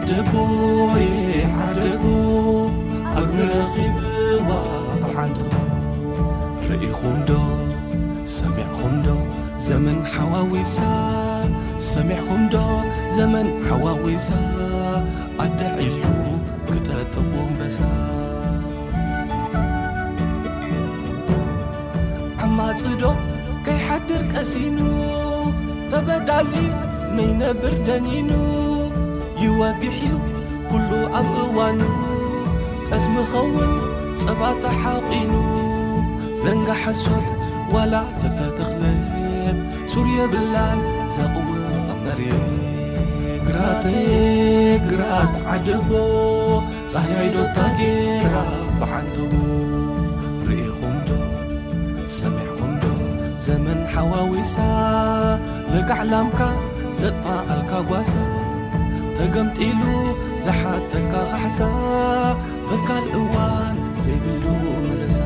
ዓደቦ ዓደቦ ኣግሪ ረኺብዋ ብሓንቶ ርኢኹም ዶ ሰሚዕኹም ዶ ዘመን ሓዋዊሳ ሰሚዕኹም ዶ ዘመን ሓዋዊሳ ኣደ ዒሉ ክጠጥቦ ኣንበሳ ዓማጺ ዶ ከይሓድር ቀሲኑ ተበዳሊ ነይነብር ደኒኑ ይወግሕ እዩ ኩሉ ኣብ እዋኑ ጠስሚ ኸውን ጸባ ተሓቒኑ ዘንጋ ሓሶት ዋላ ተተተኽለት ሱር የብላን ዘቕውም ኣብ መሬት ግራተይ ግራት ዓደቦ ጻህያይ ዶ ታጌራ ብዓንተቦ ርኢኹም ዶ ሰሚዕኹም ዶ ዘመን ሓዋዊሳ ለጋዕ ላምካ ዘጥፋኣልካ ጓሳ ተገምጢሉ ዝሓተካ ካሕሳ ተካል እዋን ዘይብሉ ምልሳ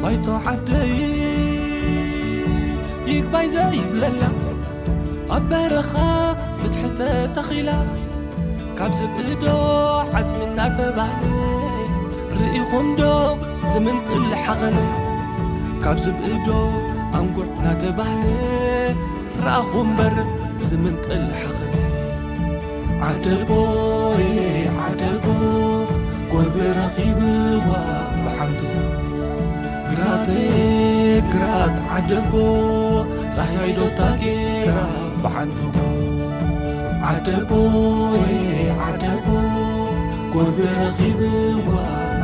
ባይቶ ዓደይ ይግባይ ዘይብለላ ኣብ በረኻ ፍትሒ ተተኺላ ካብ ዝብእዶ ዓጽሚ እናተባህለ ርኢኹም ዶ ዝምንጥል ሓኸነ ካብ ዝብእዶ ኣንጉዕ እናተባህለ ረኣኹ እምበር ዝምንጥል ሓኸነ ዓደቦ ዓደቦ ጎርቢ ረኺብዋ ብሓንቱ ግራት ግራት ዓደቦ ጻህያይ ዶ ታጌራ ብሓንቱ ዓደቦ ዓደቦ ጎርቢ ረኺብዋ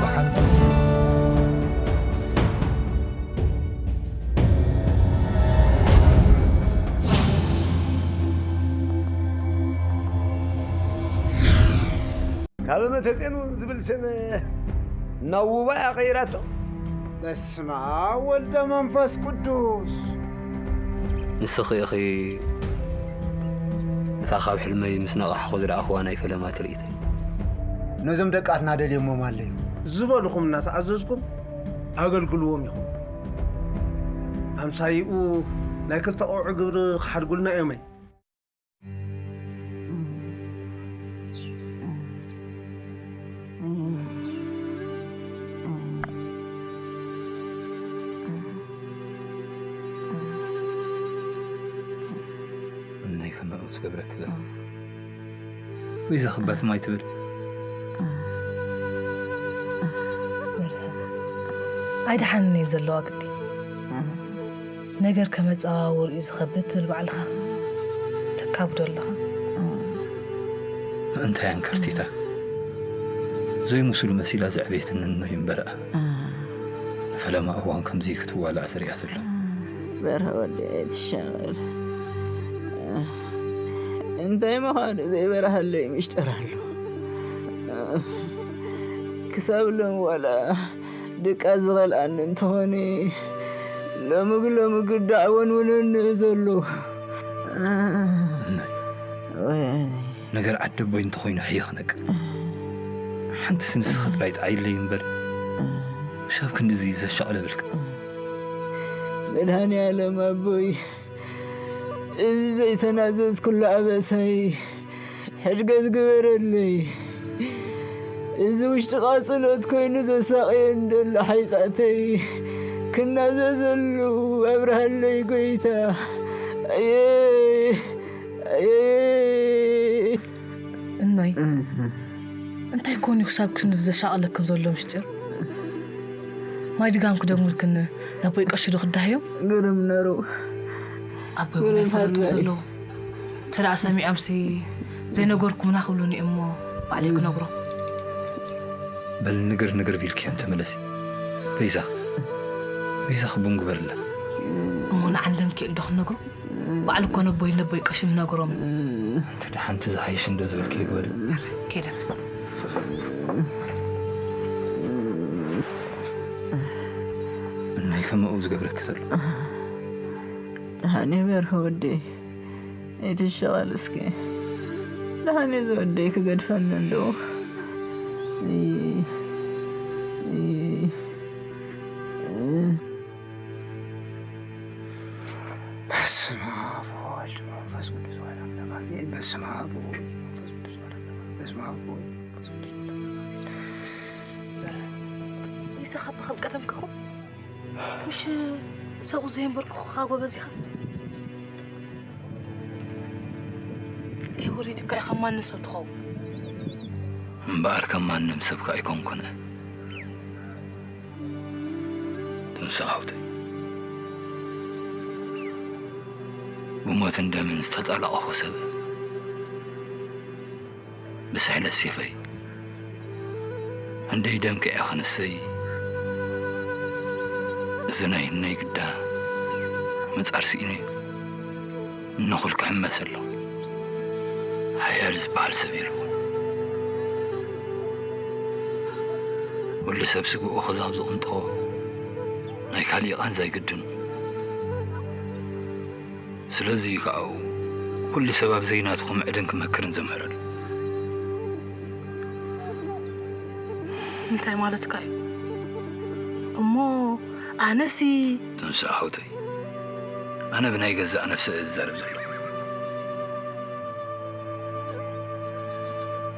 ብሓንቱ ካብ መተጼኑ ዝብል ስም ናብ ውባ እያ ቀይራቶ። በስመ ኣብ ወልደ መንፈስ ቅዱስ። ንስኺ ኢኺ እታ ካብ ሕልመይ ምስ ነቓሕኹ ዝረኣኽዋ ናይ ፈለማ ትርኢተይ። ነዞም ደቃትና ደልዮሞም ኣለዩ። ዝበልኹም እናተኣዘዝኩም ኣገልግልዎም ኢኹም። ኣምሳይኡ ናይ ክልተ ቆልዑ ግብሪ ክሓድጉልና እዮም። እነይ ከመኡ ዝገብረኪ ዘሎ። ወይ ዘኽበት ማይ ትብል። ኣይደሓንን እየን ዘለዋ ግዲ። ነገር ከመፃዋውር እዩ ዝኸብድ ትብል ባዕልኻ ተካብዶ ኣለኻ። ምእንታይ ኣንከርቲታ ዘይምስሉ መሲላ ዘዕቤትኒ እኖ ይንበረኣ ንፈለማ እዋን ከምዚ ክትዋላዕ ዝሪኣ ዘሎ በርሀ ወዲ ኣይትሻቐል እንታይ ምዃኑ ዘይበርሃለይ ምሽጥር ኣሎ ክሳብ ሎም ዋላ ድቃ ዝቐልኣኒ እንተኾነ ሎምግ ሎምግ ዳዕወን ውነኒ እዩ ዘሎ ነገር ዓደቦይ እንተኾይኑ ሕየኽነቅ ሓንቲ ስንስኺ ጥራይ ጥዓይለይ እምበር ክሳብ ክንድዚ ዘሻቕለብልካ መድሃኒ ኣለም ኣቦይ እዚ ዘይተናዘዝኩሉ ኣበሳይ ሕድገት ግበረለይ እዚ ውሽጢ ቃፅሎት ኮይኑ ዘሳቀየን ዘሎ ሓይጣተይ ክናዘዘሉ ኣብርሃለይ ጎይታ ኣየ ኣየ እኖይ እንታይ ኮን እዩ ክሳብ ክንዲ ዘሻቐለክን ዘሎ ምስጢር ማይ ድጋም ክደግሙልክን ነቦይ ቀሺ ዶ ክዳሃዮም ግርም ነሩ ኣቦይ እውን ኣይፈለጡ ዘለዉ እንተ ደኣ ሰሚዖምሲ ዘይነገርኩምና ክብሉኒ እሞ ባዕለይ ክነግሮም በል ንግር ንግር ቢልክዮም ተመለሲ በይዛኽ በይዛኽ ቡን ግበርላ እሞ ንዓንደም ክኢል ዶ ክነግሮ ባዕሉ እኮ ነቦይ ነቦይ ቀሽም ነግሮም እንተ ደሓንቲ ዝሓይሽ እንዶ ዝበልክዮ ግበሪ ከይደ እናይ ከመኡ ዝገብረኪ ዘሎ ደሓን ይበርህ ወደይ ኣይትሸቐል እስኪ ደሓን እዩ ዝወደይ ክገድፈኒ እንደው በስመ አብ ወወልድ መንፈስ ቅዱስ ይስማዕኩም። ኢሰኻ ብኸም ቀደምክኹ ምሽ ሰብኡ ዘየንበርኩኹኻ ጎበዝ ኢኻ። ደይ ወሪዱካ ኢኻ ማንም ሰብ ትኸውን። እምበኣር ከም ማንም ሰብካ ኣይኮንኩን። ትንሳእ ሓውተይ፣ ብሞትን ደምን ዝተጠላቐኹ ሰብ ብስሕለት ሴፈይ፣ ክንደይ ደም ክዕያ ክንሰይ፣ እዚ ናይ ህነይ ግዳ ምጻር ስኢነዮ። እነኹል ክሕመስ ኣሎ። ሓያል ዝበሃል ሰብ የልቦን። ኩሉ ሰብ ስግኡ ክዛብ ዝቕንጥቦ ናይ ካሊእ ቃንዛ ኣይግድኑ። ስለዚ እዩ ከኣው ኩሉ ሰብ ኣብ ዘይናቱ ክምዕድን ክመክርን ዘምህረሉ። እንታይ ማለትካ እዩ? እሞ ኣነሲ ትንሳእ ሓውተይ፣ ኣነ ብናይ ገዛእ ነፍሰ እየ ዝዛረብ ዘለኹ።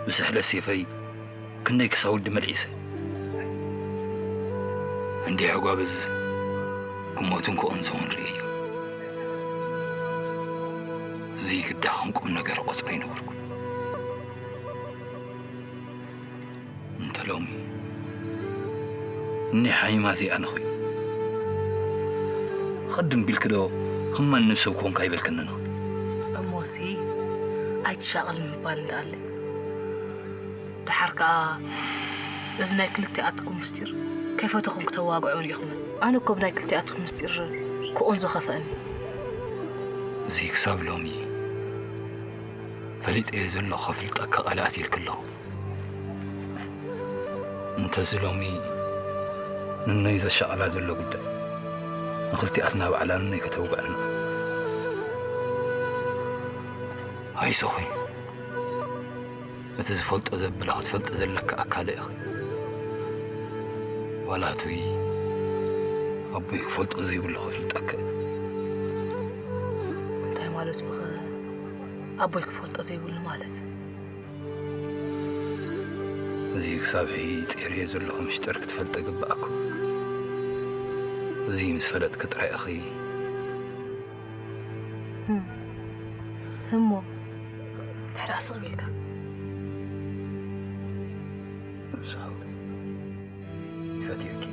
ብስሕለት ሴፈይ ክንደይ ክሳውዲ መልዒሰ። እንዲህ ኣጓበዝ ክሞትን ክቕንዘውን ርእየዮ። እዚ ግዳ ከም ቁም ነገር ቆጽሮ ኣይነበርኩን። እንተ ሎሚ እኒ ሓይማት እዚኣ ንኹይ። ኸድም ቢልኪ ዶ ከም ማንም ሰብ ኮንካ ይበልክኒ ንኹይ። እሞሲ ኣይትሻቐል ምባል እንተኣለ። ደሓር ከኣ በዚ ናይ ክልቲኣትኩም ምስጢር ከይፈተኹም ክተዋግዑን ኢኹም። ኣነ እኮ ብናይ ክልቲኣትኩም ምስጢር ክቑንዞ ከፍአኒ። እዚ ክሳብ ሎሚ ፈሊጠዮ ዘለኹ ከፍልጠካ ቃላት ኢልኪ ኣለኹ። እንተዚ ሎሚ ንነይ ዘሻቕላ ዘሎ ጉዳይ ንኽልቲኣትና ባዕላ ንነይ ከተውግዐና። ኣይዞኺ፣ እቲ ዝፈልጦ ዘብላ ክትፈልጢ ዘለካ ኣካለ ኢኺ። ዋላ እቱይ ኣቦይ ክፈልጦ ዘይብሉ ከፍልጠካ። እንታይ ማለት ኢኺ? ኣቦይ ክፈልጦ ዘይብሉ ማለት? እዚ ክሳብ ሕጂ ጼርዮ ዘለኹ ምሽጥር ክትፈልጢ ግብኣኩ። እዚ ምስ ፈለጥኪ ጥራይ ኢኺ። ህም። እሞ ድሕሪ ስቕ ኢልካ። ንሱ ሓውተይ፣ ፈትየኪ።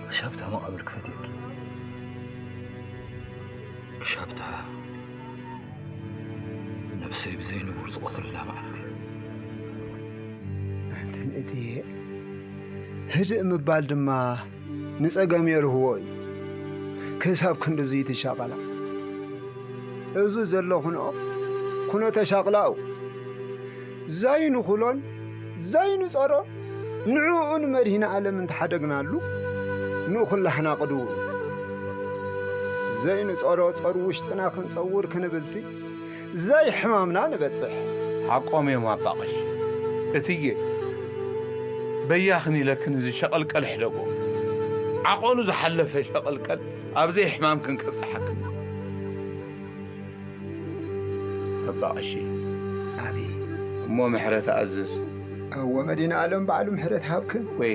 ክሻብታ መቓብር ክፈትየኪ። ክሻብታ ነብሰይ ብዘይ ንቡር ዝቐትሉላ መዓልቲ። ኣንተን እትዬ፣ ህድእ ምባል ድማ ንጸገም የርህዎ እዩ። ክሳብ ክንድዚ ትሻቐላ። እዚ ዘሎ ኩንኦ፣ ኩነተ ሻቕላኡ። ዘይንኹሎን ዘይንጸሮን ንዕኡ ንመድሂነ ዓለም እንተሓደግናሉ፣ ንኹላህና ቅድው። ዘይንጸሮ ጸር ውሽጥና ክንጸውር ክንብልሲ፣ ዘይሕማምና ንበጽሕ። ሓቆም እዮም ኣባ ቀሺ። እትዬ፣ በያኽን ኢለክን እዚ ሸቐልቀል ሕደጎ። ዓቐኑ ዝሓለፈ ሸቐልቀል ኣብ ዘይሕማምክን ከብጽሓክን። ኣባ ቀሺ። ኣቤት። እሞ ምሕረት ኣዝዝ። እወ መድሂነ ዓለም ባዕሉ ምሕረት ሃብክን። ወይ።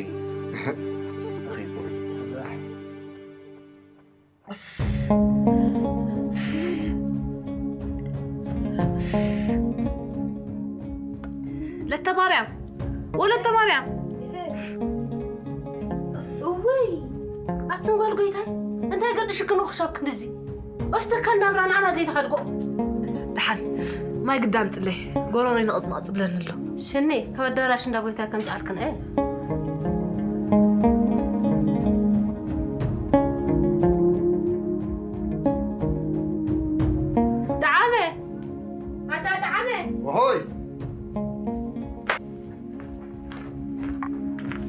ለተ ማርያም፣ ወለተ ማርያም። እውይ፣ ኣቱም ጓል ጎይታይ፣ እንታይ ገድሽክን ውኽሻብ ክንድዚ? ኦስተካ እንዳብራ ንዓና ዘይትሓድጎ። ደሓን፣ ማይ ግዳ ኣምጽለይ፣ ጎሮሮይ ንቕጽንቕጽ ብለኒ ኣሎ። ሽኒ፣ ካብ ኣዳራሽ እንዳ ጎይታይ ከምጽኣልክን እየ። ጠዓመ! ኣታ ጠዓመ! ወሆይ!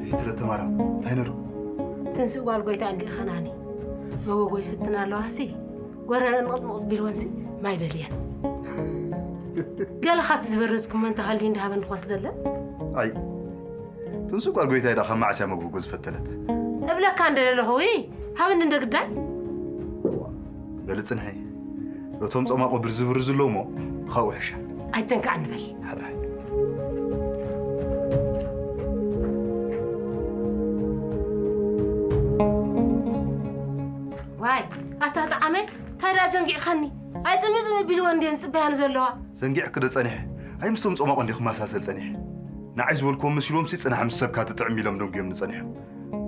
ፊት ለተማራ፣ እንታይ ነሩ? ትንስእ ጓል ጎይታ እንዲኢ ኸናኒ። መጎጎ ይፍትና ኣለዋ ሲ፣ ጎረረ ንቕጽ ንቕጽ ቢልወን ሲ፣ ማይ ደልየን። ገለ ካብቲ ዝበረዝኩሞ እንተሃልዩ እንዳሃበኒ ክወስደለን? ኣይ፣ ትንስእ ጓል ጎይታይ ዳ ካብ መዓስ እያ መጎጎ ዝፈተነት? እብለካ እንደ ለለኹ፣ ውይ፣ ሃብኒ እንደ ግዳይ። በሊ ጽንሒ። እቶም ጾማቆ ብርዚ ብርዚ ኣለዉ እሞ፣ ካብኡ ሕሻ። ኣይትዘንጋዕ ንበል። ሕራይ። ዋይ ኣታ ጠዓመ፣ እንታይ ደኣ ዘንጊዕካኒ? ኣይ ጽምጽም ቢልወን እንድየን ጽበያን ዘለዋ። ዘንጊዕኪ ዶ ጸኒሐ? ኣይ ምስቶም ጾማቖ እንዲ ክመሳሰል ጸኒሐ። ንዓይ ዝበልክዎም መሲሎምሲ ጽናሕ ምስ ሰብካ ትጥዕም ኢሎም ደንጉዮምኒ ጸኒሖም።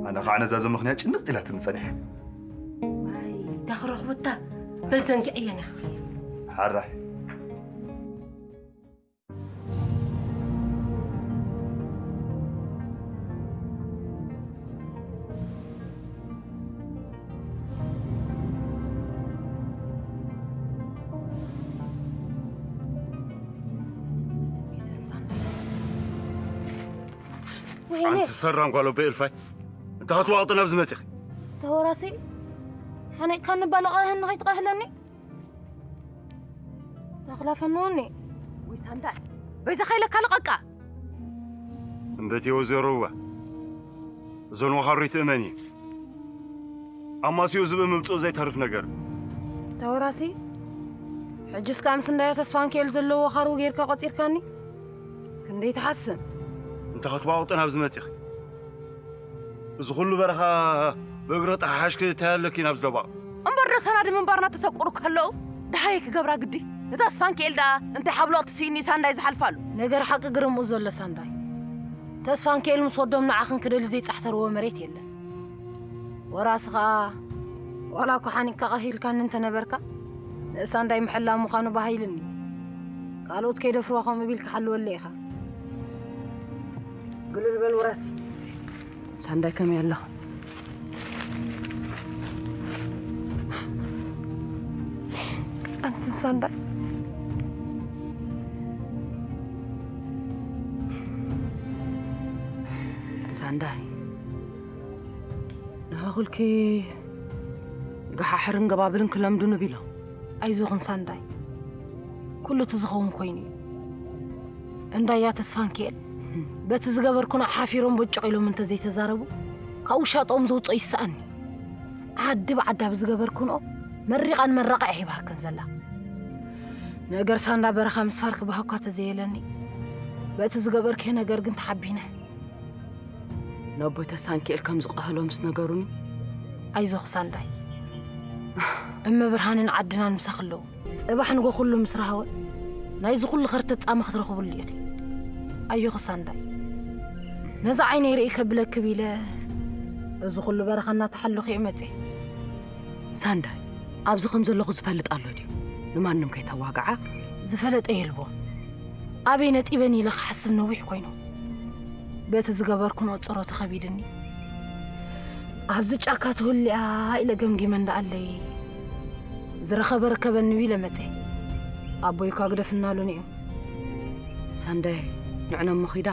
ኣነ ኸዓ ነዛ ዘመኽንያ ጭንቕ ኢላትኒ ጸኒሐ። ኣይ፣ እንታይ ክረኽቡ እታ? በል ዘንጊዐየን ኢኻ። ሓራይ። ወይኔ። ኣንቲ ሰራም ጓል ኣቦይ እልፋይ፣ እንታይ ክትዋቕጢ ናብዚ መጺኺ? ተወራሲ፣ ሓኒቕካኒ ባለቓህኒ ከይትቐህለኒ። ኣኽላ ፈንወኒ። ውይ ሳንዳይ፣ በይዛ ከይለካ ልቐቃ። እምበቲ ወይዘሮ ሩባ፣ እዞን ወኻሩይ ትእመኒ። ኣማስዮ ዝብኢ ምምጽኡ ዘይተርፍ ነገር። ተወራሲ፣ ሕጅስ ከኣ ምስ እንዳያ ተስፋንኪኤል ዘለዎ ወኻሩ ጌርካ ቆጺርካኒ? ክንደይ ትሓስም? እንታይ ክትዋቕጢ ናብዚ መጺኺ? እዚ ኩሉ በረኻ ብእግሪ ጠሓሓሽኪ እንታይ ኣለኪ ናብ ዘባቕ? እምበር ዶ ሰናዲ ምንባርና ተሰቁሩ ከለዉ ደሃይ ክገብራ ግዲ? ንተስፋንኪኤል ደኣ እንታይ ሓብሎቕ ትስኢኒ ሳንዳይ ዝሓልፋሉ? ነገር ሓቂ ግርምኡ ዘሎ ሳንዳይ። ተስፋንኪኤል ምስ ወዶም ንዓኽን ክደሊ ዘይጻሕተርዎ መሬት የለን። ወራሲ ኸኣ ዋላ እኳ ሓኒቕካ ቀሂልካኒ እንተነበርካ፣ ንሳንዳይ ምሕላው ምዃኑ ባህ ኢልኒ። ካልኦት ከይደፍርዋ ከምኡ ቢልካ ሓልወለይ ኢኻ። ግልል በል ወራሲ። ሳንዳይ ከመይ ኣለኹ? ኣንቲ ሳንዳይ። ሳንዳይ። ንሃኹልኪ ገሓሕርን ገባብልን ክለምዱኒ ቢሎም። ኣይዞኽን ሳንዳይ። ኩሉ እቲ ዝኸውን ኮይኑ እዩ። እንዳያ ተስፋንኪኤል በቲ ዝገበርኩና ሓፊሮም ቦጭቕ ኢሎም እንተዘይተዛረቡ፣ ካብ ውሻጠኦም ዘውፅኦ ይሰኣኒ። ዓዲ ብዓዳ ብዝገበርኩንኦ መሪቓን መራቓ እያ ሂባሃከን ዘላ። ነገር ሳንዳ በረኻ ምስፋር ክበሃኳ ተዘየለኒ፣ በቲ ዝገበርክዮ ነገር ግን ተሓቢነ። ነቦይ ተስፋንኪኤል ከም ዝቐህሎ ምስ ነገሩኒ፣ ኣይዞኺ ሳንዳይ፣ እመ ብርሃንን ዓድናን ምሳኺ ኣለዉ። ጽባሕ ንጎ ኩሉ ምስ ረሃወ፣ ናይዚ ኩሉ ከርተት ጻማ ክትረኽብሉ ኢኺ። ኣዮኺ ሳንዳይ፣ ነዛ ዓይነይ ርእይ ከብለኪ ቢለ፣ እዚ ኩሉ በረኻ እናተሓለኹ እየ መጽየ። ሳንዳይ፣ ኣብዚ ከም ዘለኹ ዝፈልጥ ኣሎ ድዩ? ንማንም ከይተዋግዓ። ዝፈለጠ የልቦን። ኣበይ ነጢበን ኢለ ክሓስብ ነዊሕ ኮይኑ። በቲ ዝገበርኩ ነጽሮ ተኸቢድኒ። ኣብዚ ጫካ ትህልያ ኢለ ገምጊመ እንዳኣለይ፣ ዝረኸበ ርከበኒ ኢለ መጸ። ኣቦይ እኳ ግደፍ እናሉኒ እዩ። ሳንዳይ፣ ንዕነ እሞ ኺዳ፣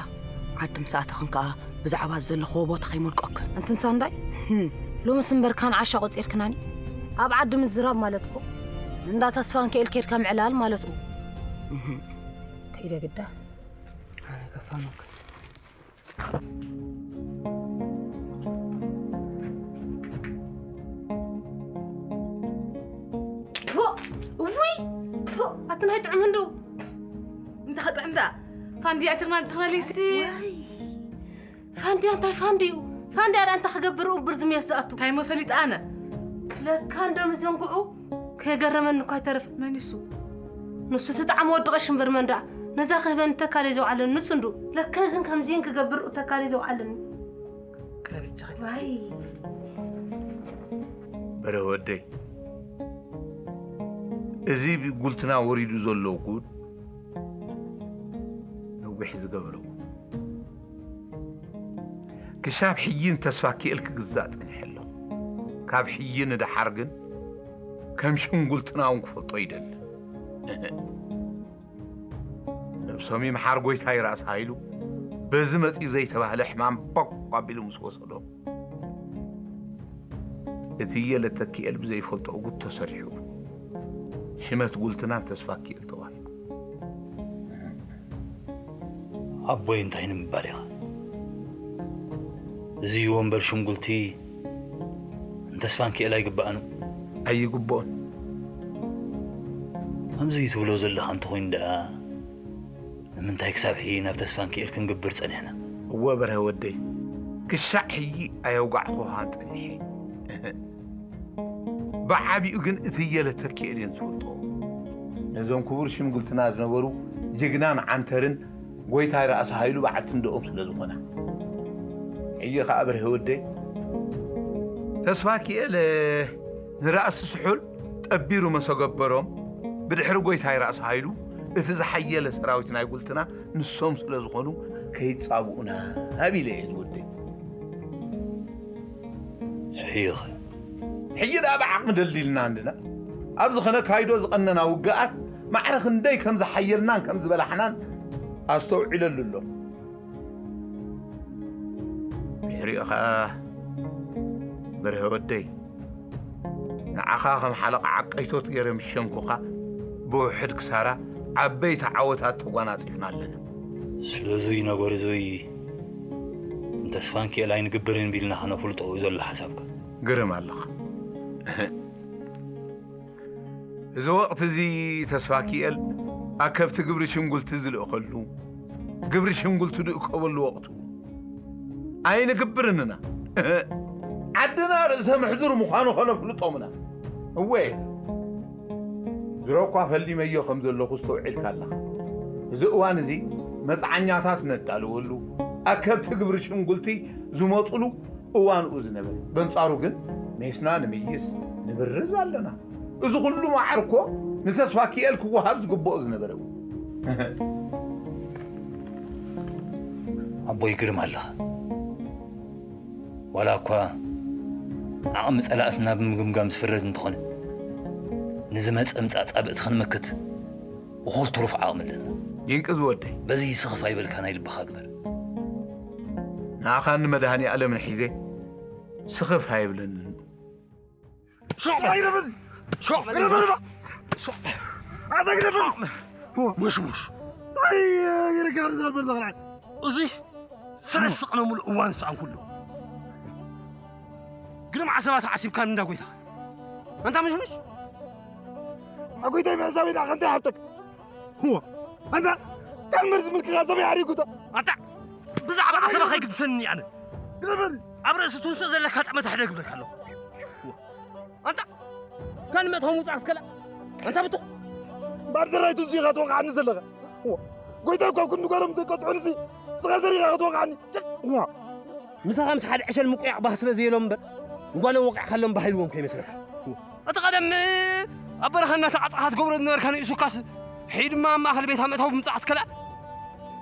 ዓዲ ምስ ኣተኽን ከኣ ብዛዕባ ዘለኽዎ ቦታ ከይመልቀክን። እንትን ሳንዳይ፣ ህም። ሎምስ እምበር ካን ዓሻ ቆጺርክናኒ። ኣብ ዓዲ ምዝራብ ማለት እኮ እንዳ ተስፋንኪኤል ኬድካ ምዕላል ማለት እዩ። እህም። ከይደ ግዳ። ኣነ ከፋኑክ። ፖ! ውይ! ፖ! ኣቲ ናይ ጥዑም እንዶ። እንታይ ጥዑም ደኣ? ፋንድያ ጭርማን ጭኽነልሲ። ዋይ! ፋንድያ እንታይ ፋንድዩ? ፋንድያ ደኣ እንታይ ክገብር እኡ ብርዚ ሜስ ዝኣቱ? እንታይ እሞ ፈሊጠ ኣነ? ለካ እንዶ ምዘንግዑ ከይገረመኒ እኳ ኣይተረፈ። መን እሱ? ንሱ ተጣዕሞ ወዲ ቀሺ እምበር መን ደኣ? ነዛ ክህበኒ ተካለይ ዘውዓለኒ ንሱ እንዶ። ለካ እዝን ከምዚን ክገብር እኡ ተካለይ ዘውዓለኒ። ቅረብ እጃኺ። ዋይ። በረ ወደይ፣ እዚ ብጉልትና ወሪዱ ዘሎ ጉድ ነዊሕ ዝገበረ። ክሻብ ሕጂ ንተስፋኪኤል ክግዛእ ጸኒሐ ኣለኹ። ካብ ሕጂ ንደሓር ግን ከም ሽንጉልትና እውን ክፈልጦ ይደሊ። ነብሶም ይምሓር ጎይታይ ራእሲ ሃይሉ በዚ መጺኡ ዘይተባህለ ሕማም ቦቕ ኣቢሉ ምስ ወሰዶ፣ እቲ የለተኪኤል ብዘይፈልጦ ጉድ ተሰሪሑ። ሽመት ጉልትናን ተስፋኪኤል ተዋሂቡ። ኣቦይ እንታይ ንምባል ኢኻ? እዚ ወንበር ሽንጉልቲ ንተስፋንኪኤል ኣይግባእን። ኣይግብኦን። ከምዚ ትብሎ ዘለኻ እንተኾይኑ ደኣ፣ ምንታይ ክሳብ ሕጂ ናብ ተስፋንኪኤል ክንግብር ጸኒሕና? እወ በርሀ ወደይ፣ ክሻዕ ሕጂ ኣየውጋዕኹኻን ጸኒሐ። ብዓቢኡ ግን እትየለ ተኪኤል እየን ዝፈልጦ። ነዞም ክቡር ሽምግልትና ዝነበሩ ጅግናን ዓንተርን ጎይታይ ራእሲ ሃይሉ በዓልቲ እንደኦም ስለ ዝኾና። ሕጂ ኸኣ በርሀ ወደይ፣ ተስፋኪኤል ንራእሲ ስሑል ጠቢሩ መሰገበሮም ብድሕሪ ጎይታይ ራእሲ ሃይሉ እቲ ዝሓየለ ሰራዊት ናይ ጉልትና ንሶም ስለ ዝኾኑ ከይጻብኡና ኣቢለ እየ ዝወደይ። ሕይኸ ሕጂ ደኣ ብዓቕሚ ደልዲልና እንድና ኣብዚ ኸነካይዶ ዝቐነና ውግኣት ማዕረ ክንደይ ከም ዝሓየልናን ከም ዝበላሕናን ኣስተውዒለሉ ኣሎ። ድሕሪኡ ኸኣ በርሀ ወደይ ንዓኻ ከም ሓለቓ ዓቀይቶት ገይረ ምስ ሸንኩኻ ብውሕድ ክሳራ ዓበይቲ ዓወታት ተጓናጺፍና ኣለና። ስለዙይ ነገር እዙይ ንተስፋንኪኤል ኣይንግብርን ቢልና ኸነፍልጦ እዩ ዘሎ ሓሳብካ። ግርም ኣለኻ። እዚ ወቕቲ እዚ ተስፋኪኤል ኣከብቲ ግብሪ ሽንጉልቲ ዝልእኸሉ፣ ግብሪ ሽንጉልቲ ዝእከበሉ ወቕቱ ኣይንግብርን ኢና። ዓድና ርእሰ ምሕዙር ምዃኑ ኸነፍልጦም ኢና። እወ፣ ድሮ እኳ ፈሊመዮ ከም ዘለኹ ኣስተውዒልካ ኣለኻ። እዚ እዋን እዚ መጽዓኛታት ነዳልወሉ፣ ኣከብቲ ግብሪ ሽንጉልቲ ዝመጹሉ እዋንኡ ዝነበረ። በንጻሩ ግን ሜስና ንምይስ፣ ንብርዝ ኣለና። እዚ ኹሉ መዓር እኮ ንተስፋኪኤል ክወሃብ ዝግብኦ ዝነበረ እዩ። ኣቦይ ግርም ኣለኻ። ዋላ እኳ ዓቕሚ ጸላእትና ብምግምጋም ዝፍረድ እንተኾነ፣ ንዝመጸ ምጻእ ጻብእቲ ክንምክት እኹል ትሩፍ ዓቕሚ ኣለና። ይንቂ ዝወደይ። በዚ ስኽፍ ኣይበልካ ናይ ልብኻ ግበር። ንኣኻን ንመድሃኔ ኣለምን ሒዘ ስኽፍ ኣይብለንን። ሾቕ በል። ኣይረብን። ሾቕ በል። ኣይረብን። ሾቕ በል። ኣታ ግደፈን። ሙሽሙሽ። ኣይ፣ ይረጋል ዛልበል በቕላይ። እዙይ ሰለስተ ቀነ ሙሉ እዋን ሰኣን ኩሉ። ግርም ዓሰባ ተዓሲብካ እንዳ ጎይታ። ኣንታ ሙሽሙሽ። ኣጎይታይ ምሕሳብ ኢና ከንታይ ሓተክ። እዋ፣ ኣንታ ከም መርዚ ምልክኻ ሰበይ ሓሪጉታ። ኣንታ ብዛዕባ ዓሰባ ከይግድሰኒ ኣነ። ግደፈን። ኣብ ርእሲ ትውስእ ዘለካ ጠመተ ሕደግ ብለካ ኣለኹ። ኣንታ ካልመት ሆም ውጻእ ክትከላ። ኣንታ ብትኽ። ባር ዘራይ ትውስእ ኢኻ ትወቕዓኒ ዘለኻ። እዋ፣ ጎይታ እኳ ክንዲ ጓሎም ዘይቀጽዑንሲ፣ ስኻ ዘሪኻ ክትወቕዓኒ። ጭቅ። እዋ። ምሳኻ ምስ ሓደ ዕሸል ምቁያቕ ባህ ስለ ዘየሎም እምበር፣ ንጓሎም ወቂዕካሎም ባህ ኢልዎም ከይመስለካ። እቲ ቀደም ኣብ በረኻ እናተዓጻኻ ትገብሮ ዝነበርካ ንእሱካስ፣ ሕጂ ድማ ኣብ ማእከል ቤታ ምእታው ብምጻእ ክትከላ።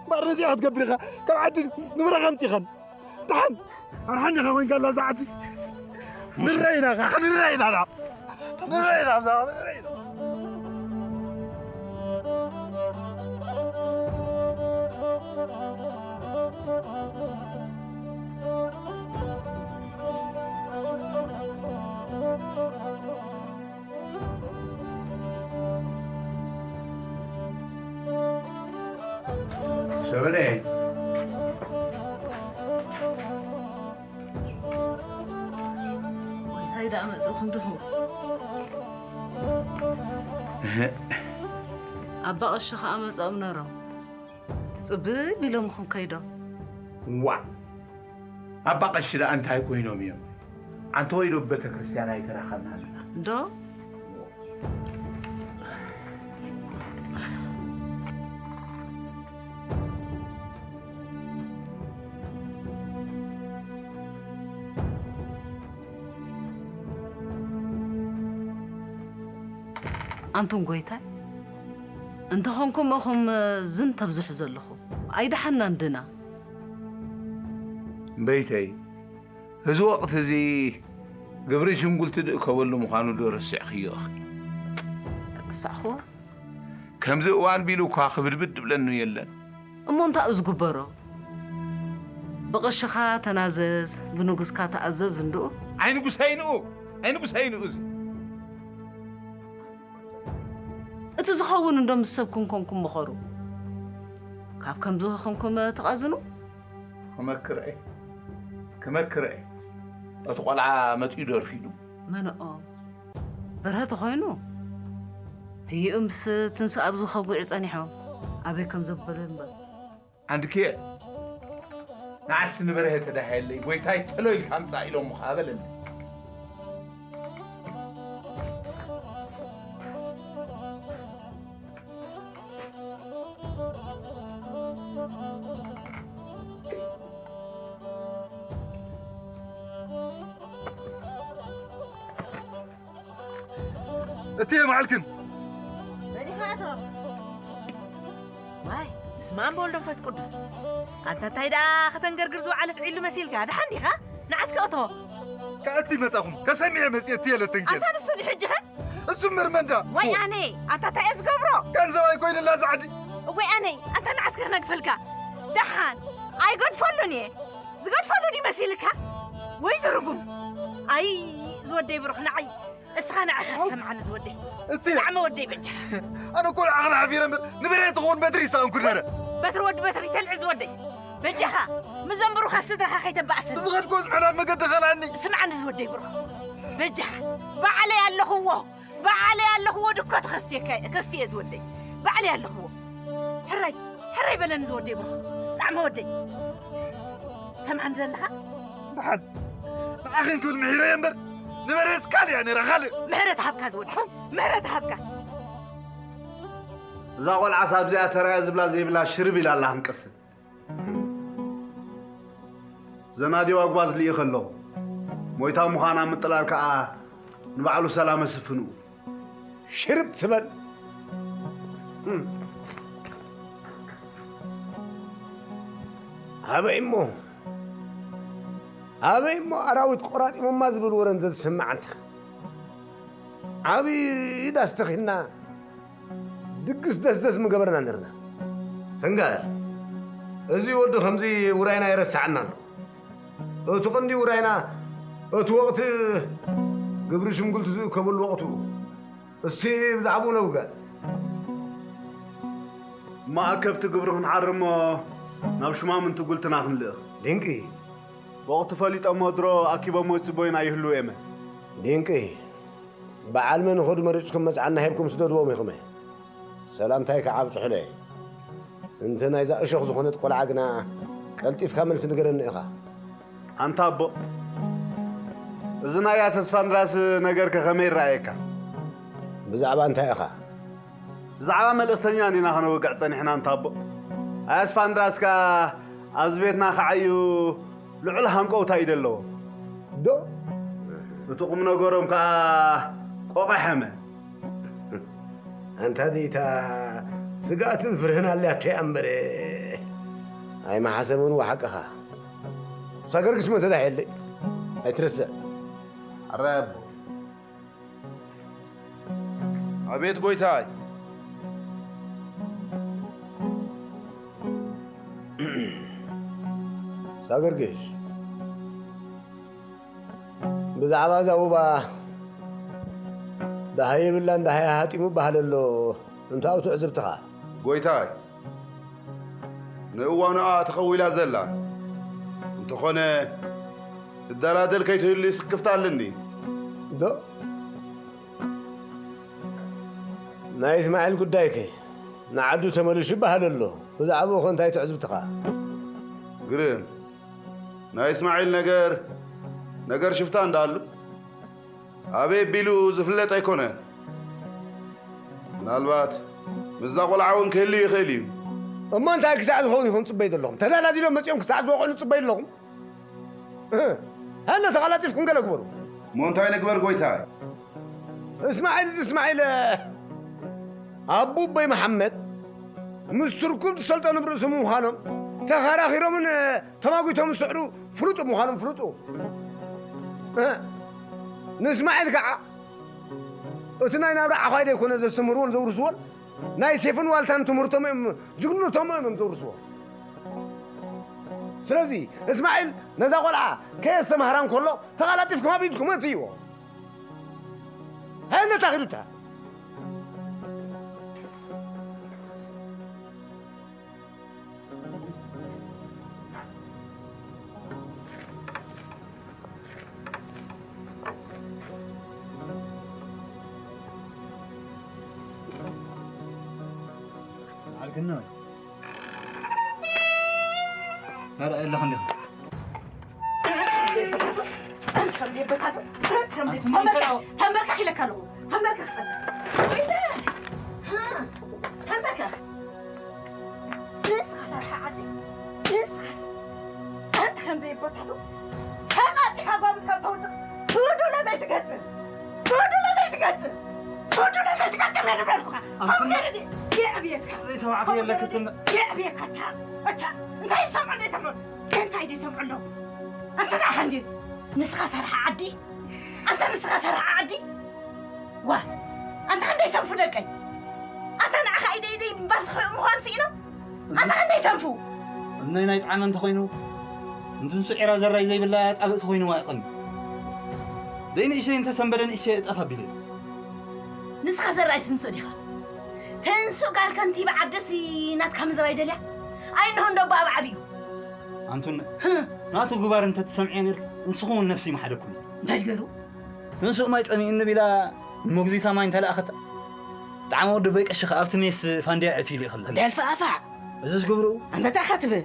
ባር ነዚኣ ክትገብር ኢኻ፣ ካብ ዓዲ ንብረኻ ኣምጺኻን። ደሓን ኣርሓን ዲኻ ኮይንካ ኣላ እዛ ዓዲ? ንረኢና ኸዓ፣ ንረኢና ኢና። ንረኢና ኣብዛ፣ ንረኢና። ሸበለይ። እንታይ ደኣ መጺእኹም ድኹም? ኣባ ቀሺ ኸኣ መጾም ነሮም። ትጽብብ ኢሎምኹም ከይዶም። ዋእ! ኣባ ቀሺ ደኣ እንታይ ኮይኖም እዮም? ኣንተ ወይ ዶ ቤተ ክርስቲያን ኣይተራኸብናን ኢና? እንዶ? ኣንቱም ጎይታይ፣ እንተኾንኩም ኢኹም ዝን ተብዝሑ ዘለኹም። ኣይደሓናን ድና? እምበይተይ፣ እዚ ወቕቲ እዚ ግብሪ ሽንጉልቲ ዝእከበሉ ምዃኑ ዶ ረሲዕኽዮ ኢኺ? ረሳዕኹዎ። ከምዚ እዋን ቢሉ እኳ ክብድብድ ዝብለኒ የለን። እሞ እንታይ እዩ ዝግበሮ? ብቐሽኻ ተናዘዝ፣ ብንጉስካ ተኣዘዝ እንድኡ። ኣይ ንጉሰይ ንኡ! ኣይ ንጉሰይ ንኡ እዚ! እቲ ዝኸውን እንዶ ምስ ሰብኩም ኮንኩም ምኸሩ። ካብ ከምዚ ኾንኩም ትቐዝኑ? ክመክር እየ። ክመክር እየ። እቲ ቆልዓ መጺኡ ዶ ኣርፊዱ? መንኦ? በርሀ ተኾይኑ? ህይኡ ምስ ትንሱ ኣብዚ ከጉዑ ጸኒሖም። ኣበይ ከም ዘበለ እምበር። ኣንድክየ ንዓስ ንበርሀ ተዳሃየለይ ጎይታይ ተሎ ኢልካ ኣምፃእ ኢሎምኻ በለኒ። እትየ መዓልክን በሊኻ ኣቶ ዋይ ምስማን በወልድ መንፈስ ቅዱስ ኣንታ እንታይ ደኣ ከተንገርግር ዝወዓለት ዒሉ መሲልካ ደሓን ዲኻ ንዓስከ እቶ ከኣቲ መጻኹም ተሰሚዐ መጽየ እትየ ለተንገር ኣንታ ንሱ ድሕጅኸ እሱ ምርመንዳ ወይ ኣነ ኣንታ እንታይ እየ ዝገብሮ ገንዘብ ኣይኮይንላ ዛዕዲ ወይ ኣነ ኣንታ ንዓስከ ክነግፈልካ ደሓን ኣይገድፈሉን እየ ዝገድፈሉ ድዩ መሲልካ ወይ ዝርጉም ኣይ ዝወደይ ብሩኽ ንዓይ እስኻ ንዓኻ ትሰምዓኒ ዝወደይ እቲ ብጣዕሚ ወደይ በጃ ኣነ እኮ ንዓኻ ሓፊረ እምበር ንበርሀ ትኸውን በትሪ ይሰኣንኩ ነረ በትሪ ወዲ በትሪ ተልዕል ዝወደይ በጃኻ ምዞም ብሩኻ ስድራኻ ከይተባእሰኒ ብዝኸድኮ ዝመና መገዲ ኸላኒ ስምዓኒ ዝወደይ ብሩኽ በጃኻ ባዕለይ ኣለኽዎ ባዕለይ ኣለኽዎ ድኮ ትኸስትየካ ከስትየ ዝወደይ ባዕለይ ኣለኽዎ ሕራይ ሕራይ በለኒ ዝወደይ ብሩኽ ብጣዕሚ ወደይ ሰምዓኒ ዘለኻ ደሓን ንዓኽን ክብል ምሒረየ እምበር ንበርሀስ ካልእ እያ ነይራ ካልእ ምሕረት ሃብካ ዝወደይ ምሕረት ሃብካ እዛ ቆልዓስ ኣብዚኣ ተራእያ ዝብላ ዘይብላ ሽርብ ኢላ ኣላ ክንቀስን ዘናዲ ዋጉባዝ ልኢኸ ኣለኹ ሞይታ ምዃና ምጥላል ከኣ ንባዕሉ ሰላመ ስፍንኡ ሽርብ ትበል ኣበይ እሞ ኣበይ እሞ ኣራዊት ቆራጢሞማ ዝብል ወረ እንተዝስማዕ እንተ ዓብዪ ዳስ ተኺልና ድግስ ደስደስ ምገበርና ነርና ሰንጋል እዚ ወዲ ከምዚ ውራይና ይረስዓና ኣሎ እቲ ቐንዲ ውራይና እቲ ወቕቲ ግብሪ ሽምጉልቲ ዝእከበሉ ወቕቱ እስቲ ብዛዕባኡ ነውግዕ ማእከብቲ ግብሪ ክንሓርሞ ናብ ሽማምንቲ ጉልትና ክንልእኽ ድንቂ ወቕቲ ፈሊጠሞ ድሮ ኣኪቦሞ ይጽበዩና ይህልዉ የመ ድንቂ በዓል መን ኸዱ መሪጽኩም መጽዓና ሂብኩም ስደድዎም ኢኹም ሰላምታይ ከዓ ኣብጽሑለይ እንተ ናይዛ እሾኽ ዝኾነት ቆልዓ ግና ቀልጢፍካ መልሲ ንገረኒ ኢኻ ኣንታ ኣቦ እዚ ናያ ተስፋንድራስ ነገርከ ከመይ ይረኣየካ ብዛዕባ እንታይ ኢኻ ብዛዕባ መልእኽተኛ እንዲና ከነወግዕ ጸኒሕና ኣንታ ኣቦ ኣያ ተስፋንድራስ ከኣ ኣብዚ ቤትና ከዓዩ ልዑል ሃንቀውታ እዩ ደለዎ ዶ እቲ ቁም ነገሮም ከኣ ቆቐሐመ ኣንታ ዲታ ስግኣትን ፍርህን ኣልያቶ እያ እምበረ ኣይመሓሰምን ወሓቅኻ ሳገር ግሽመ ተዳሕየለይ ኣይትረስዕ ኣራይ ኣቦ ኣቤት ጎይታይ ሳገርግሽ ብዛዕባ እዛ ውባ ደሃይ የብላን ደሃይ ሃጢሙ በሃል ኣሎ እንታይ ትዕዝብትኻ ጎይታይ ንእዋኑኣ ተኸዊላ ዘላ እንተኾነ ትደላደል ከይትህሉ ስክፍታ ኣለኒ ዶ ናይ እስማዒል ጉዳይከ ንዓዱ ተመሊሱ ይበሃል ኣሎ ብዛዕባኡ ኸ እንታይ ትዕዝብትኻ ግርም ናይ እስማዒል ነገር ነገር ሽፍታ እንዳሉ ኣበይ ቢሉ ዝፍለጥ ኣይኮነን ምናልባት ምስዛ ቆልዓ እውን ክህሉ ይኽእል እዩ እሞ እንታይ ክሳዕ ዝኸውን ኢኹም ፅበይ ዘለኹም ተዳላዲሎም መፂኦም ክሳዕ ዝወቕዕሉ ፅበይ ኣለኹም ሃነ ተቐላጢፍኩም ገለ ግበሩ እሞ እንታይ ንግበር ጎይታይ እስማዒል እዚ እስማዒል ኣቡ በይ መሓመድ ምስ ትርኩም ዝሰልጠኑ ብርእሱ ምዃኖም ተኸራኺሮምን ተማጒቶም ዝስዕሩ ፍሉጥ ምዃኖም ፍሉጡ ንእስማዒል ከዓ እቲ ናይ ናብራ ዓዃይ ዘይኮነ ዘስተምህርዎን ዘውርስዎን ናይ ሴፍን ዋልታን ትምህርቶም እዮም ጅግንነቶም እዮም ዘውርስዎ ስለዚ እስማዒል ነዛ ቆልዓ ከየስተማህራ እንከሎ ተቓላጢፍኩም ኣብ ኢድኩም እትይዎ ሃይ ነታ ኺዱታ ኣረ ኣለኹ እንዲኹ። ተንበርከኽ ኢለካ ኣለኹ። ተንበርከኽ። ወይለ። ተንበርከኽ። ንስኻ ሰርሓ ዓዲ። ንስኻስ። ኣንተ ከም ዘይበታቱ። ተቓጢኻ ጓል ምስ ካብ ተውድቕ። ትውድኡ ነዘይ ትገጽም። ትውድኡ ነዘይ ትገጽም። ትውድኡ ነዘይ ትገጽም እየ ዝብለልኩኻ። ኣንተ ከምገርድ። የዕብየካ። ዘይሰማዕኩ የለክትን። የዕብየካ። እታ። እታ። እንታይ ይሰምዑ ዘይሰምዑ? እንታይ ዘይሰምዑ ኣለዉ? ኣንተ ደኣ ሓንዲ። ንስኻ ሰርሓ ዓዲ። ኣንተ ንስኻ ሰርሓ ዓዲ። ዋ ኣንታ ክንደይ ሰንፉ ደቀይ ኣንታ ንዓኻ ኢደይ ኢደይ ምባል ዝኽእል ምዃን ስኢኖም ኣንታ ክንደይ ሰንፉ እነይ ናይ ጣዕመ እንተኾይኑ እንትንሱ ዒራ ዘራይ ዘይብላ ጻብእ ተኾይኑ ኣይቐን ደይ ንእሸይ እንተሰንበደ ንእሸይ እጠፍ ኣቢለ ንስኻ ዘራይ ትንሱ ዲኻ ተንሱ ጋል ከንቲባ ዓደሲ ናትካ ምዝራይ ደልያ ኣይንሆ እንዶ ብኣብ ዓብዩ ኣንቱን ናቱ ግባር እንተትሰምዕዮ ነር ንስኹም እውን ነፍሲ ይመሓደኩም እንታይ ገሩ ትንሱእ ማይ ጸሚእኒ ቢላ ንመጉዚታ ማይ እንተለኣኸት ጣዕመ ወዲ በይ ቀሺ ከኣ ኣብቲ ሜስ ፋንድያ እትዩ ይልእኽላ። ደልፋፋ። እዝስ ግብሩ። ኣንታ እንታይ ኢኻ ትብል?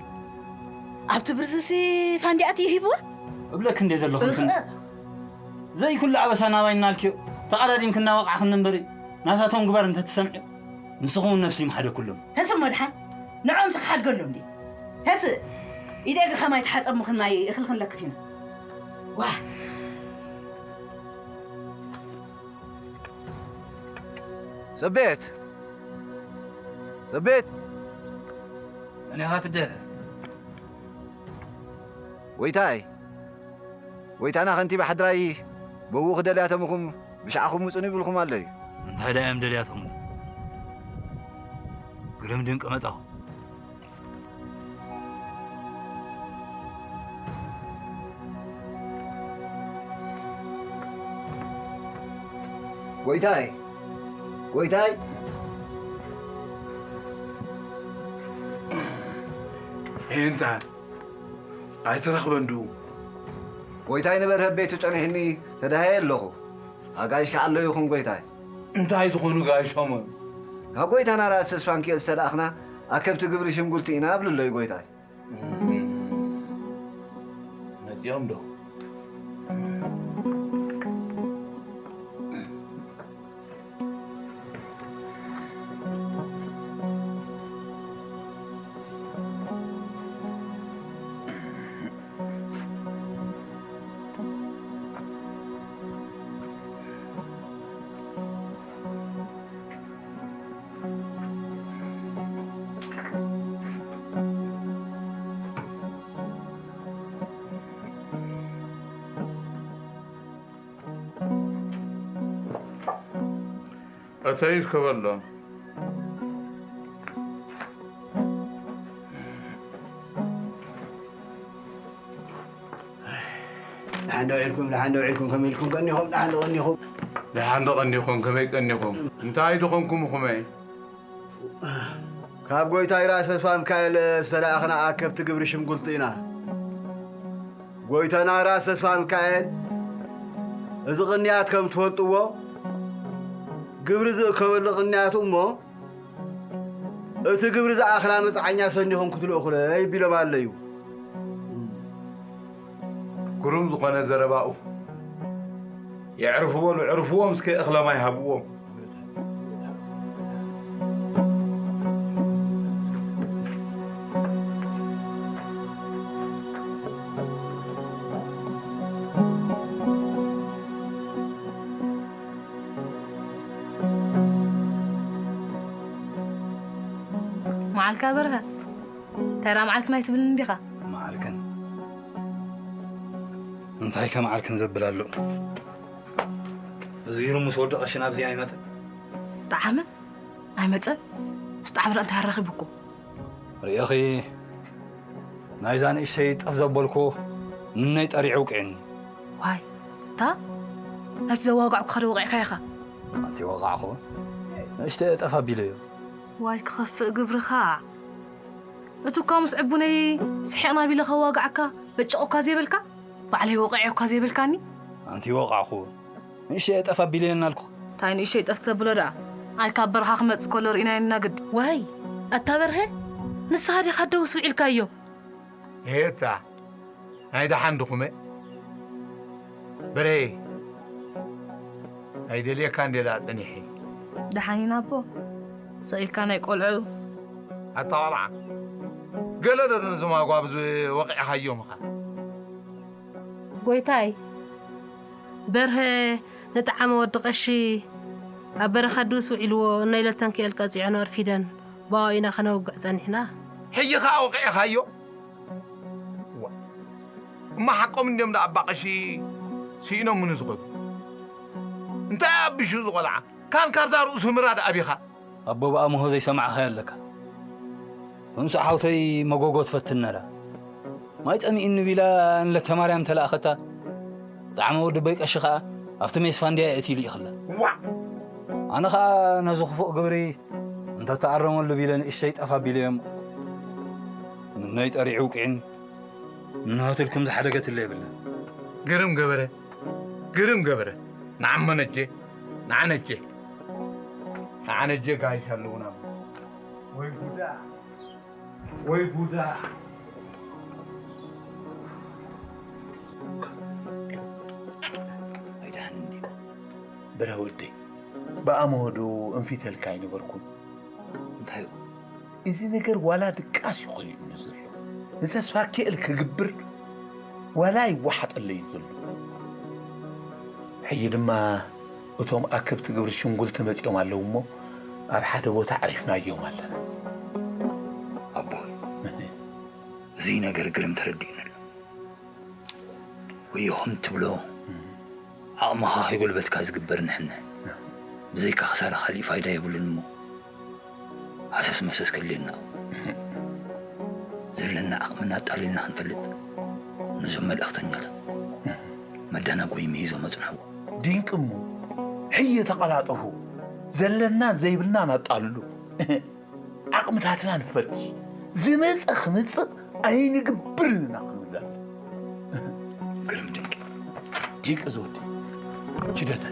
ኣብቲ ብርዝሲ ፋንድያ እትዩ ሂብዋ? እብለክ እንደ ዘለኹ እንትን። ዘይኩሉ ኣበሳ ናባይ እናልክዮ ተቓዳዲምክ እናወቕዕኽኒ እምበሪ ናታቶም ግባር እንተትሰምዕዮ ንስኹም እውን ነፍሲ ይምሓደኩሎም። ተስእ መድሓን ንዖምሲ ክሓድገሎም ድዩ? ተስእ ኢደ እግርኻ ማይ ተሓጸብምኽን ማይ እኽሊ ክንለክፍ ኢና። ዋ ሰቤት ሰቤት መን ኢኻ ትደ ጎይታይ ጎይታና ከንቲባ ሓድራይ በዉ ክደልያቶም ኢኹም ብሻዕኹም ውፁን ይብልኩም ኣለዩ እንታይ ደኣ እዮም ደልያቶም ግርም ድንቂ መጻኹ ጎይታይ ጎይታይ ሄንታ ኣይትረኽበን ድኡ ጎይታይ ንበርሀ ቤቱ ጸኒሕኒ ተዳሃየ ኣለኹ ኣጋይሽ ከዓለዩኹም ጎይታይ እንታይ ዝኾኑ ጋይሾም ካብ ጎይታና ራእሲ ስፋንኪኤል ዝተላእኽና ኣከብቲ ግብሪ ሽምጉልቲ ኢና ኣብልለዩ ጎይታይ መፂኦም ዶ እተይ ከበሎ ደሓን ዶ ዒልኩም ደሓን ዶ ዒልኩም ከመይ ኢልኩም ቀኒኹም ደሓን ዶ ቀኒኹም ደሓን ዶ ቀኒኹም ከመይ ቀኒኹም እንታይ ድኾንኩም ኹመይ ካብ ጎይታይ ራእሲ ተስፋ ሚካኤል ዝተላእኽና ኣከብቲ ግብሪ ሽምጉልቲ ኢና። ጎይታና ራእሲ ተስፋ ሚካኤል እዚ ቅንያት ከም ትፈልጥዎ ግብሪ ዝእከበሉ ቅንያት እሞ እቲ ግብሪ ዝኣኽላ መፅዓኛ ሰኒኹም ክትልእኹለይ ቢሎም ኣለዩ። ግሩም ዝኾነ ዘረባኡ የዕርፉ በሉ ዕርፍዎም እስከ እኽለ ማይ ሃብዎም። መዓልካ በርሀ ተራ መዓልክን ኣይትብልን እንዲኻ? መዓልክን እንታይ ከ መዓልክን ዘብል ኣሎ? እዚሩ ምስ ወዲ ቀሺ ናብዚ ኣይመጽእ። ጠዓመ ኣይመጸን? ምስ ጠዓመ ደኣ እንታይ ኣራኺቡኩም? ርእኺ ናይዛ ንእሽተይ ጠፍ ዘበልኩ ንነይ ጠሪዑ ውቅዕኒ። ዋይ እታ ናይቲ ዘዋጋዕኩኻ ዶ ወቒዕካ ኢኻ? ኣንቲ ወቓዕኹ ንእሽተይ ጠፍ ኣቢለዮ። ዋይ ክኸፍእ ግብርኻ። እቲ እኳ ምስ ዕቡነይ ስሒቕና ቢለ ከዋግዓካ በጭቑካ ዘይበልካ፣ ባዕለይ ወቒዐ እኳ ዘይበልካኒ። ኣንቲ ወቓዕኹ፣ ንእሽተይ ጠፍ ኣቢለዮ እናልኩ። እንታይ ንእሽተይ ጠፍ ክተብሎ ደኣ? ኣይ ካብ በረኻ ክመጽእ ከሎ ርኢናዮ ኢና ግዲ። ዋይ፣ ኣታ በርሀ፣ ንስኻ ዲኻ ደውስ ውዒልካዮ? ኤታ ናይ ደሓን ድኹመ በርሀ፣ ኣይደልየካ እንዴላ ጸኒሐ። ደሓን ኢና ኣቦ። ሰኢልካ ናይ ቆልዑ። ኣታ ቆልዓ፣ ገለ ዶ ነዞም ኣጓብዝ ወቒዕኻዮም ኢኻ? ጎይታይ፣ በርሀ ንጠዓመ ወዲ ቀሺ ኣብ በረኻ ድውስ ውዒልዎ፣ እናይለተን ክኤል ቀጺዐን ኣርፊደን፣ ብኣኡ ኢና ከነውግዕ ጸኒሕና። ሕጂ ኸኣ ወቒዕኻዮ? ዋ፣ እማ ሓቆም እንድዮም ደኣ ኣባ ቀሺ ስኢኖም ምኑ ዝኸዱ? እንታይ ኣቢሹ ዝቖልዓ? ካን ካብዛ ርእሱ ምራድ ኣቢኻ? ኣቦ ብኣምሆ ዘይሰማዕኻዮ ኣለካ። ትንሱ ሓውተይ መጎጎ ትፈትን ነራ። ማይ ጸሚእኒ ቢላ ንለተ ማርያም ተላእኸታ። ጣዕመ ወዲ በይ ቀሺ ኸኣ ኣብቲ ሜስ ፋንድያ የእትዩ ልኢኽላ። ዋዕ! ኣነ ኸኣ ነዚ ክፉእ ግብሪ እንተተኣረመሉ ቢለ ንእሽተይ ጠፋ ቢለዮም። ናይ ጠሪዑ ውቅዒን ንንሆትልኩም ዝሓደገትለ የብለን። ግርም ገበረ፣ ግርም ገበረ። ንዓመ ነጀ፣ ንዓነጀ፣ ንዓነጀ ጋይሽ ኣለውና። ወይ ጉዳ፣ ወይ ጉዳ። ኣይደሓንን ድዩ? ብረ ወደይ፣ ብኣምሆ ዶ እንፊተልካ ኣይነበርኩን? እንታይ እዩ? እዚ ነገር ዋላ ድቃስ እዩ ኸሊኡኒ ዘሎ። ንተስፋ ክእል ክግብር ዋላ ይወሓጠለይ እዩ ዘሎ። ሕጂ ድማ እቶም ኣክብቲ ግብሪ ሽንጉልቲ መጺኦም ኣለዉ እሞ ኣብ ሓደ ቦታ ኣዕሪፍናዮም ኣለና። ኣቦይ፣ እዚ ነገር ግርም ተረዲእኒ ኣሎ። ወዮ ከም ትብሎ ዓቕምኻ ከይጎልበትካ ዝግበር ንሕነ ብዘይካ ክሳራ ካሊእ ፋይዳ የብሉን እሞ ሃሰስ መሰስ ከድልየና። ዘለና ዓቕምና ኣጣሊልና ክንፈልጥ ነዞም መልእኽተኛታት መዳናጎይ መሂዞም ኣጽንሕዎ። ድንቂ እሞ ሕየ ተቐላጠፉ። ዘለናን ዘይብልናን ኣጣልሉ። ዓቕምታትና ንፈትሽ። ዝመጸ ክምጽእ ኣይንግብርን ኢና ክንብል ኣለና። ግርም ድንቂ። ድንቂ ዝወዲ ኪደና።